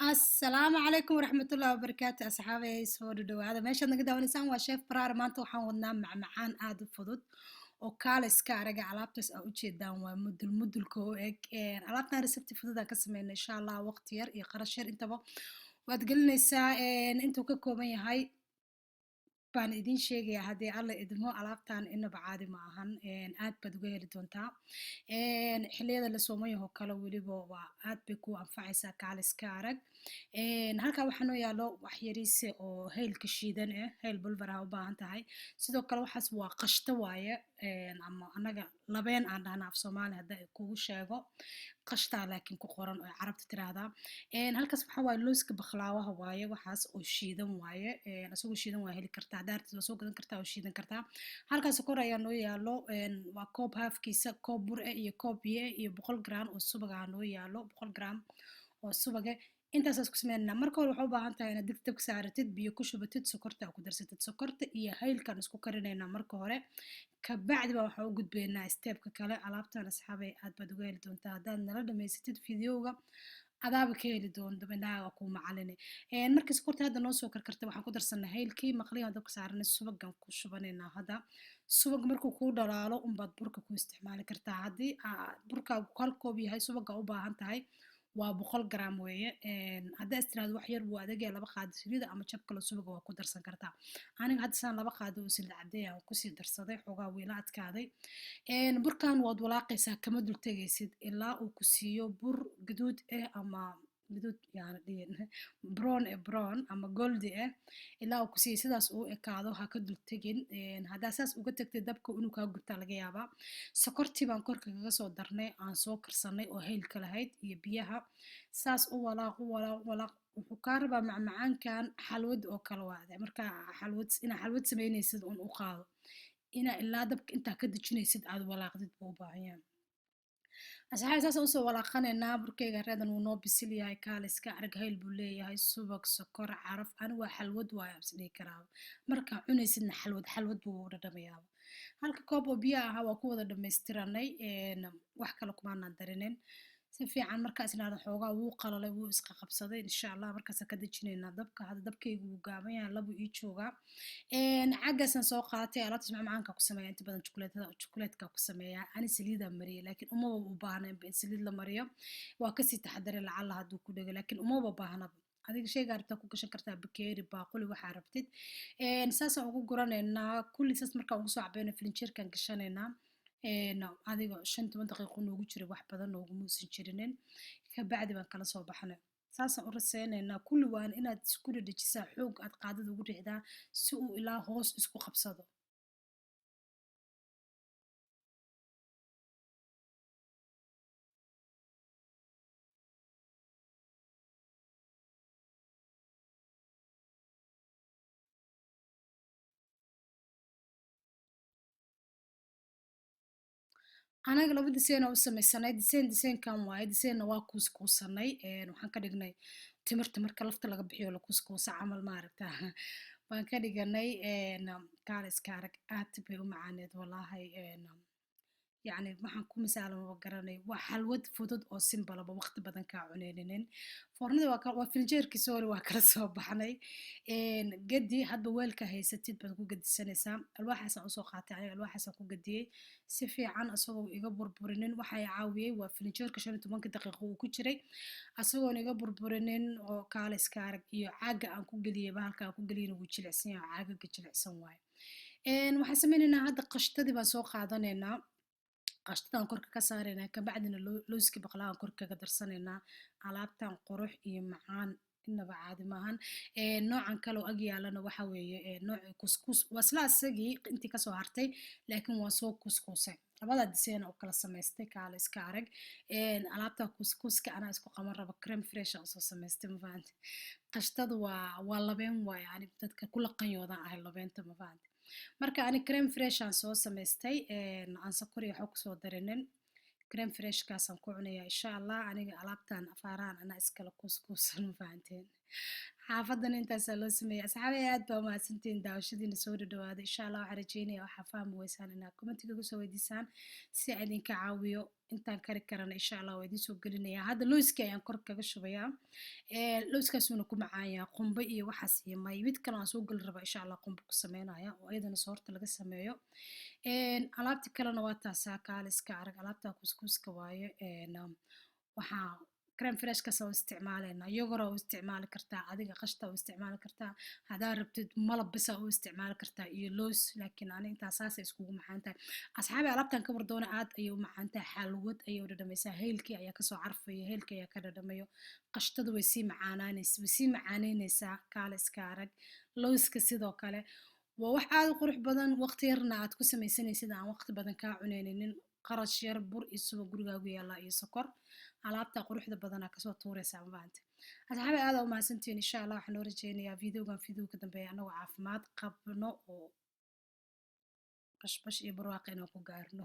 Asalaamu calaykum waraxmatullahi wabarakaatu, asxaabay, soo dhadhawaada. Meeshaad naga daawanaysaan waa Chef Baraar. Maanta waxaan wadnaa macmacaan aada u fudud oo kaaliska araga. Alaabtaas aa ujeedaan waa mudul mudulka u eg. Alaabtan recipe fudud aan ka sameyna, insha Allah waqti yar iyo qarash yar intaba waad gelinaysaa. Intuu ka kooban yahay baan idiin sheegayaa haddii Alla idmo. Alaabtan inaba caadi ma ahan, aad baad uga heli doontaa xilliyada la soomayaho kale, weliba waa aad bay ku anfacaysaa. Kaaliska arag, halkaa waxaa noo yaalo wax yariise oo haylka shiidan ah, hayl bulvar ah u baahan tahay. Sidoo kale waxaas waa qashto waaye, ama annaga labeen aan dhahna af Soomaali hadda kugu sheego, qashtaa laakiin ku qoran oo Carabta tiraahdaa. Halkaas waxaa waaye looska bakhlaawaha waaye, waxaas oo shiidan waaye. Isagoo shiidan waa heli kartaa, haddaa rabtid waa soo gadan kartaa oo shiidan kartaa. Halkaas kor ayaa noo yaalo waa koob haafkiisa, koob bur eh iyo koob biyo eh iyo 100 gram oo subaga noo yaalo, 100 gram oo subaga. Intaasaas ku sameynaa. Marka hore waxaa u baahan tahay inaad digsi dabka saaratid, biyo ku shubatid, sokorta ku darsatid. Sokorta iyo haylkaan isku karinaynaa marka hore, kabacdi baa waxaa u gudbaynaa stepka kale. Alaabtan, asxaabay, aad baad uga heli doontaa haddaad nala dhamaysatid videoga, adaaba ka heli doon dabindhaaga kuu macaline. Markii sokorta hadda noo soo karkartay, waxaan ku darsanay haylkii maqliyan dabka saaranay, subagan ku shubanaynaa. Hadda subag markuu kuu dhalaalo unbaad burka ku isticmaali kartaa. Haddii burkaagu hal koob yahay, subaga u baahan tahay waa 100 gram weeye. Haddaa istiraado wax yar wuu adagaya, 2 qaado saliida ama jab kale subaga waa ku darsan kartaa. Aniga hadda saan 2 qaado oo saliid caddeey aan kusii darsaday, xoogaa wiila adkaaday. Burkan waad walaaqaysaa, kama dul tegaysid ilaa uu ku siiyo bur gaduud ah ama gaduud yaana dhihin, brown eh, brown ama goldi ah ilaa uu ku siiyo sidaas uu ekaado, ha ka dul tegin. Haddaa saas uga tagtay, dabka inuu kaa gubtaa laga yaabaa. Sokortii baan korka kaga soo darnay aan soo karsanay oo haylka lahayd iyo biyaha. Saas u walaaq, u walaaq, u walaaq. Wuxuu kaa rabaa macmacaankan xalwad oo kale waade. Marka xalwad inaa xalwad samaynaysid un u qaado, inaa ilaa dabka intaa ka dejinaysid aad walaaqdid buu u baahan yahay. Asxaabi, saasaan usoo walaaqanaynaa. Burkeyga reedan wuu noo bisil yahay. Kaaliska arag, hayl buu leeyahay, subag, sokor, caraf. Ani waa xalwad waayo is dhihi karaaba. Markaa cunaysidna xalwad xalwad buu u dhadhamayaaba. Halka koob oo biyo ahaa waa ku wada dhamaystiranay, wax kale kumaanaan darinin. Si fiican markaa isnaada xoogaa wuu qalalay, wuu isqaqabsaday, insha Allah markaasaan ka dejinaynaa dabka. Hadda dabkaygu wuu gaaban yahay, labu ii joogaa. Caggaasaan soo qaatay alaabtaas macmacaanka ku sameeya inta badan jukuleetada, jukuleetka ku sameeyaa. Ani saliidaa mariyay, laakiin umaba u baahnayn in saliid la mariyo. Waa kasii taxadaray lacalla hadduu ku dhego, laakiin umaba baahnaba. Adiga sheygaa rabtaa ku gashan kartaa, bakeeri, baaquli, waxaa rabtid. Saasaan ugu guranaynaa kulli. Saas markaan ugu soo cabayno, filinjeerkaan gashanaynaa. Adiga 15 daqiiqo noogu jiray, wax badan noogumuusan jirinin. Kabacdi baan kala soo baxnay, saasaan u raseynaynaa kulli. Waan inaad isku dhedhejisaa, xoog aad qaadada ugu riixdaa si uu ilaa hoos isku qabsado. Anaga laba diseen u samaysanay. Diseen diseenkan waaye, diseenna waa kuuskuusanay. Waxaan ka dhignay timirta marka lafta laga bixiyo la kuuskuusa camal, maaragta, baan ka dhiganay. Kaaliska arag, aad bay u macaaneed walaahi. Yacni waxaan ku misaala maba garanay. Waa xalwad fudud oo simbalaba, waqti badan kaa cuneyninin. Foornada waa filinjeerkii, sorry, waa kala soo baxnay. Gedi hadba weelka haysatid baad ku gedisanaysaa. Alwaaxaasaan usoo qaatay aniga, alwaaxaasaan ku gediyey si fiican isagoo iga burburinin. Waxaa caawiyey waa filinjeerka 15-ka daqiiqo uu ku jiray asagoon iga burburinin oo kaaliska arag iyo caaga aan ku geliyey. Bahalka aan ku geliyeyna wuu jilicsan yahay, caagaga jilicsan waaye. Waxaan sameynaynaa hadda qashtadii baan soo qaadanaynaa, qashtadaan korka ka saaraynaa, kabacdina looska baqlaaan korka kaga darsanaynaa. Alaabtan qurux iyo macaan inaba caadi maahan. Noocan kale oo ag yaalana waxa weeye nooci kuskus, waa isla asagii intii kasoo hartay, laakiin waa soo kuskusay. Labada diseena oo kala samaystay. Kaale iska arag, alaabta kuskuska anaa isku qaban raba, creme fresh aan usoo samaystay, ma fahanti? Qashtadu waa labeen waaye, ani dadka kula qanyoodaan ahay labeenta, ma fahanti? Marka ani creme fresh aan soo samaystay, aan sokor iyo waxba kusoo darinin, creme freshkaasaan ku cunayaa insha Allah. Aniga alaabtan afaarahan anaa iskala kuuskuusan, ma fahanteen? Xaafadan intaasaa loo sameeyay. Asxaabay, aad baa umahadsantihiin daawashadiina. Soo dhadhawaada. Insha Allah waxaan rajeynaya waxaa fahmi weysaan inaad commentiga kusoo weydiisaan si aan idinka caawiyo. Intaan kari karana insha Allah waa idin soo gelinaya. Hadda looski ayaan kor kaga shubayaa. Looskaasuuna ku macaanyaa. Qumbe iyo waxaas iyo may mid kale aan soo geli rabaa insha Allah, qumbe ku sameynaya oo iyadana soorta laga sameeyo. Alaabti kalena waa taasaa, kaaliska arag. Alaabta kuskuuska waaye. Waxaa crème fraîchekaas oo isticmaaleynaa, yogurt u isticmaali kartaa, adiga qashta u isticmaali kartaa, haddaa rabtid malab bisa u isticmaali kartaa iyo loos, laakiin ani intaa saasay iskugu macaan tahay. Asxaabi, alaabtan ka wardoona aad ayay u macaan tahay. Xalwad ayay u dhadhamaysaa. Heylkii ayaa kasoo carfaya, heylkii ayaa ka dhadhamayo. Qashtada way sii macaanaanaysa, way sii macaaneynaysaa. Kaale iska arag. Looska sidoo kale waa wax aad u qurux badan, waqti yarna aad ku samaysanaysid, aan waqti badan kaa cuneyninin, qarash yar, bur iyo subag gurigaagu yaallaa iyo sokor. Alaabta quruxda badanaa kasoo tuuraysaa mafahanti. Asxaabi, aad u mahadsantihiin. Insha Allah waxaan noo rajeynayaa videogan video ka dambeeya anagoo caafimaad qabno oo bashbash iyo barwaaqo inaan ku gaarno.